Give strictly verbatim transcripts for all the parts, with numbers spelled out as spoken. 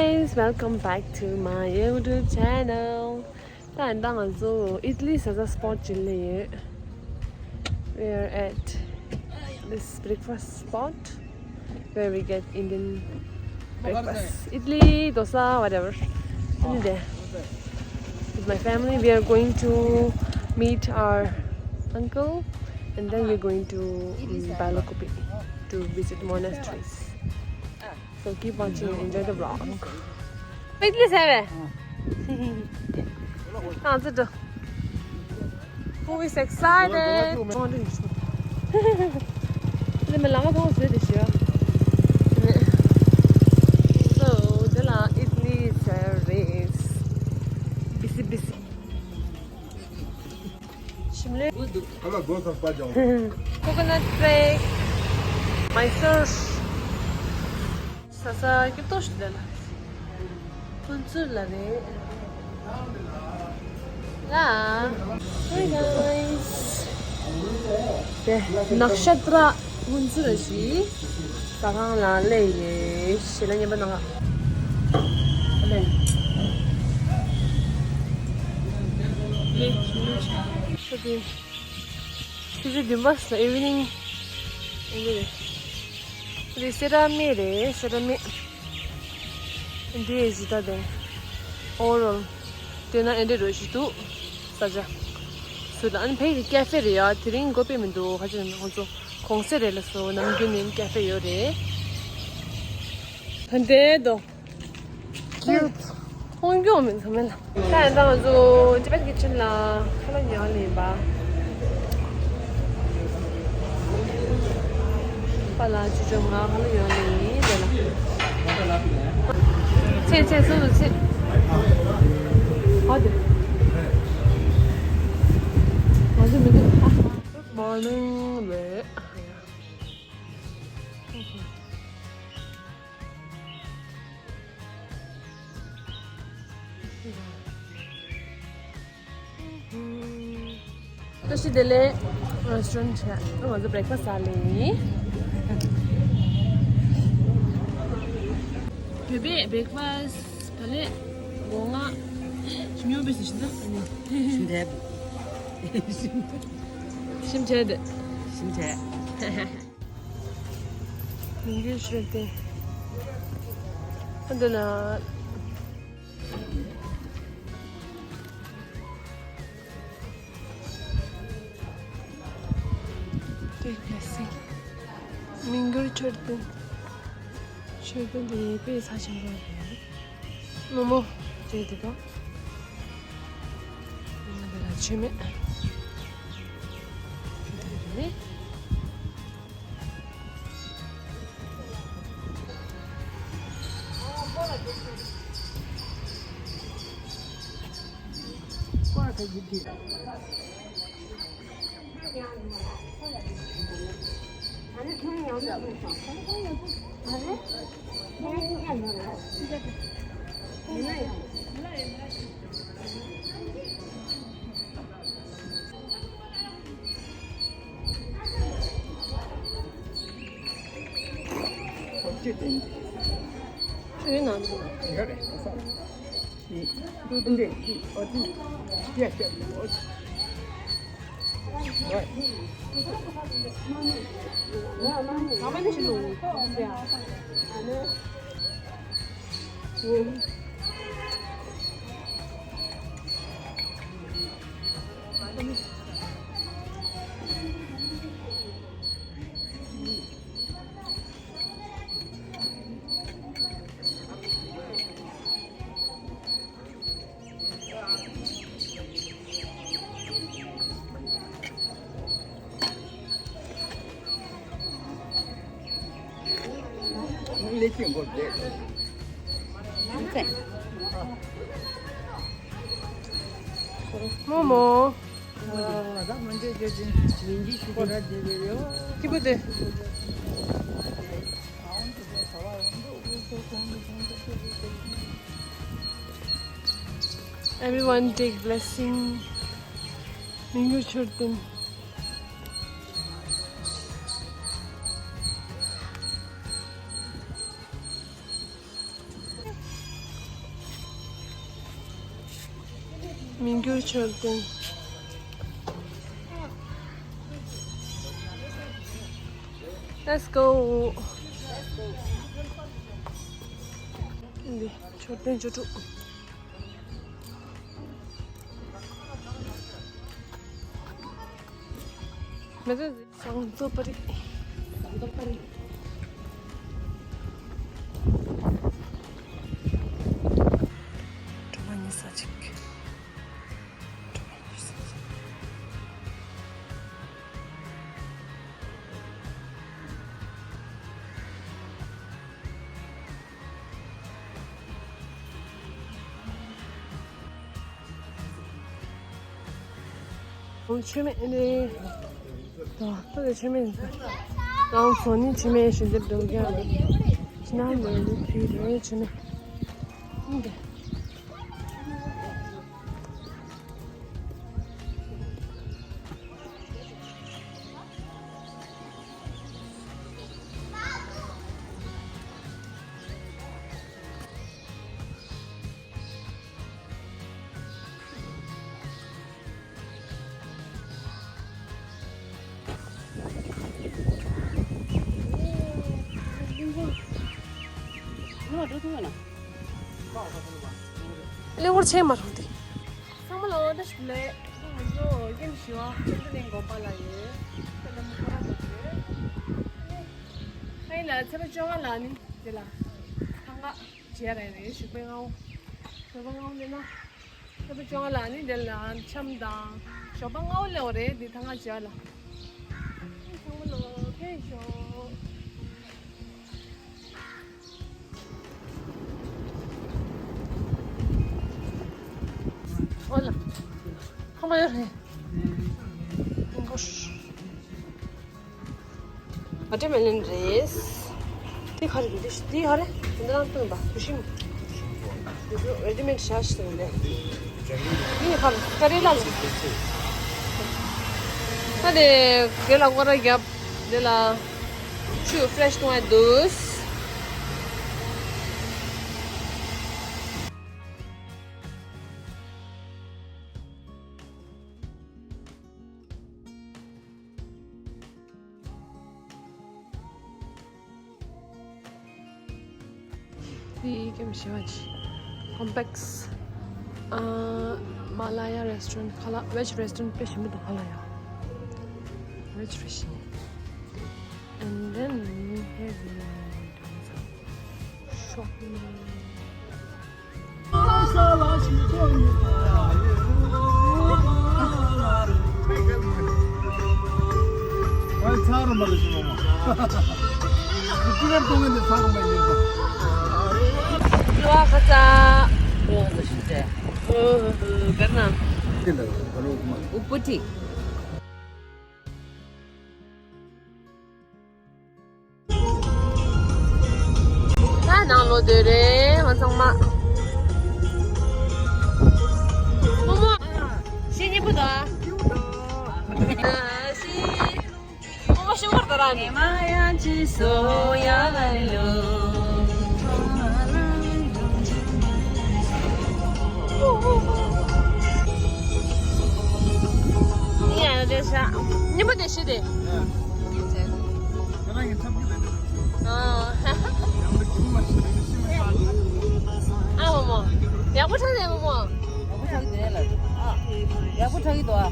Guys, welcome back to my YouTube channel. ད་ད་ང་ཚོ་ཨི་ཏི་ལི་ཟ་ས་སི་པོཊ་ཅིག་ལ་ཡོད། We're at this breakfast spot where we get Indian breakfast. Idli, dosa, whatever. Any day. With my family, we are going to meet our uncle, and then we're going to um, Bailakupi to visit monasteries. So keep watching and enjoy the vlog. Idli seven. Who is excited? Let me laugh. So, the la Idli service. Busy, busy. Shimle. Coconut flake. Mysore. Sasa, que tosh de la. Kunzu la de. La. Hey guys. De, nakshatra kunzu la shi. Sakang la le ye. Shila nyeba nanga. Le. Le. Shopping. ཆུ་ཚོད་བདུན་པ་ས་evening ཨེ་འདི་རེད། འདི་སེ་ར་སྨད་རེད། སེ་ར་སྨད། འདི་ཡི་གཞི་བདག་དེ། Oral། དེ་ན་ཨེ་འདྲ་རོ་ཞིག་འདུག་ས་ཆ། སུ་ལ་ཨན་ཕེ་གི་ཀེ་ཧྥེ་རེད་ཡ། དེ་རིང་མགོ་དཔེ་མི་འདུག་ཧ་ཅང་ཁོང་ཚོ་གོང་ས་རེད་ལ་སོ་ནམ་རྒྱུན་ནས་ཀེ་ཧྥེ་ཡོད་རེད། ད་འདྲེ་དོ། Cute. ཧོང་ཀྱོང་མིན་ཚང་མེད་ལ། ད་ཡང་ད་ང་ཚོ་Tibet Kitchen ལ་ཁ་ལག་ཉོ་ལེན་པ། པ་ལ་ཅུ་ཅོ་ང་ཁ་ལག་ཉོ་ལེན་ཡིན་དེ་ལ། ཚེ་ཚེ་སོ་སོ་ཚེ། ཧ་དེ། ང་ཚོ་མི་འདུག Morning རེད། བཀྲ་ཤིས་བདེ་ལེགས། རེ་སི་ཊོ་རན་ཊི་ཆ་ང་ཚོ་བྷི་རེག་ཕ་སི་ཊི་ཟ་ལེ་ཡིན། བོད་པའི་བྷི་རེག་ཕ་སི་ཊི་ད་ལེ་སྒོ་ང་ཉོ་བའི་སི་ཤིན་ད་ནི་ཤིན་ཐལ་ཤིན་ཐལ་ཤིན་ཐལ་ཤིན་ཐལ། མི་འགྱུར་ཤོད་དེ། ཨ་འདི་ལ། Take blessing. མི་འགྱུར་མཆོད་རྟེན། མཆོད་རྟེན་དེ་དཔེ་ཚ་ཞིང་རོ་རེད། རྨོ་མོ་བྱས་དེ་དང་། འདི་ལ་མཆོད་མེ། འདི་རེད། རྨོ་མོ། ཁྱི་པོ་དེ། Everyone take blessing. མི་འགྱུར་མཆོད་རྟེན། མི་འགྱུར་མཆོད་རྟེན། Let's go. འདི་མཆོད་རྟེན་བཅུ་དྲུག་མི་ཚེ། ཟངས་མཛོད་པ་རེད། ཟངས་མཛོད་པ་རེད། གྲོ་མ་ཉོ་ས་ཅིག་གྲོ་མ་ཉོ་ས་ཅིག་ཆོས་མེད་ཨེ་ནས། ད་ལྟ་ཆོས་མེད། རང་ཚོ་ནི་ཆོས་མེད་ཞིག་འདེབས་འགྲོ་གི་ཡོད། ཆི་ན་མེད་ནི་ཕི་རེ་ཆོས་མེད། ཨིན་དེ། གླེང་བར་ཆད་མ་རུང་སྟེ། ཚང་མ་ལ་འོ་ད་ཞུ་ལེ། ང་ཚོ་ཡེམ་ཞི་བ་ཆེན་པོ་ནས་དགོན་པ་ལ་ཡོད། ཁྱེད་ལ་མི་ཁོ་ར་ཐུག་ཡོད། ཨ་ཡིན་ལ་ཚེས་པ་བཅོ་ལྔ་ལ་ནི་དེ་ལ་ཐང་ག་མཇལ་རེ་རེད། ཞོགས་པའི་སྔ་བོ། ཞོགས་པ་སྔ་བོ་ནས་ན། ཚེས་པ་བཅོ་ལྔ་ལ་ནི་དེ་ལ་འཆམ་དང་། ཞོགས་པ་སྔ་བོ་ལེའོ་རེད་དེ་ཐང་ག་མཇལ་ལ། ཚང་མ་ལོ་ཕེབས་ཤོག་ཨོ་ལ། ཁང་པ་ཡོད་རེད། ཨོ་ཀོ་ཤ། ཨ་ཏྲེ་མེ་ལེན་རེད། དེ་ག་རེ་རེད། དེ་ག་རེ། དེ་འདྲ་བཏུང་པ་དུ་ཤིང་། དེ་ཚོ་རེ་ཌི་མེད་ཤ་ཤི་དང་འདྲ། དེ་ག་རེ། ཀ་རེ་ལ་ལ། ད་དེ་དེ་ལ་སྐོར་ར་རྒྱབ། དེ་ལ་ཆུ་ཕི་རེ་ཤི་གཏོང་ཡ་འདུག་དེ་ཀེམ་ཞི་བ་ཅི། ཀོམ་པེག་སི། ཨ། མ་ལ་ཡ་རེ་སི་ཊོ་རན་ཊི་ཁ་ལག་བེ་ཇི་རེ་སི་ཊོ་རན་ཊི་དཔེ་ཞིམ་པོ་འདུག་ཁ་ལག་ཡ། བེ་ཇི་རེ་ཞིམ། And then here we go. Shopping. ད་ནང་ལོགས་སྡོད་རེད་ང་ཚང་མ། རྨོ་མོ། ཤི་སྙིང་པོ་དང་། ཤི། རྨོ་མོ་ཤི་བར་དུ་ར་ནི། ཡ་རེད་ཤག་སྙིང་པོ་དེ་ཤི་དེ། ཨ་མོ་མོ། ཡག་པོ་ཆགས་ནས་མོ་མོ། ཡག་པོ་ཆགས་ཀྱི་འདུག་ཨ།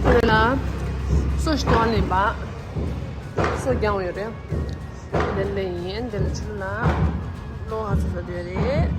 རེད་ལ། སོ་ཞིག་གཏོང་ལེན་པ། སོ་རྒྱང་ཡོད་རེད། དེ་ལས་ཡིན་དེ་ལ་ཆུ་ལ། ལོ་ཧ་ཚོ་ཚོ་དེ་རེད།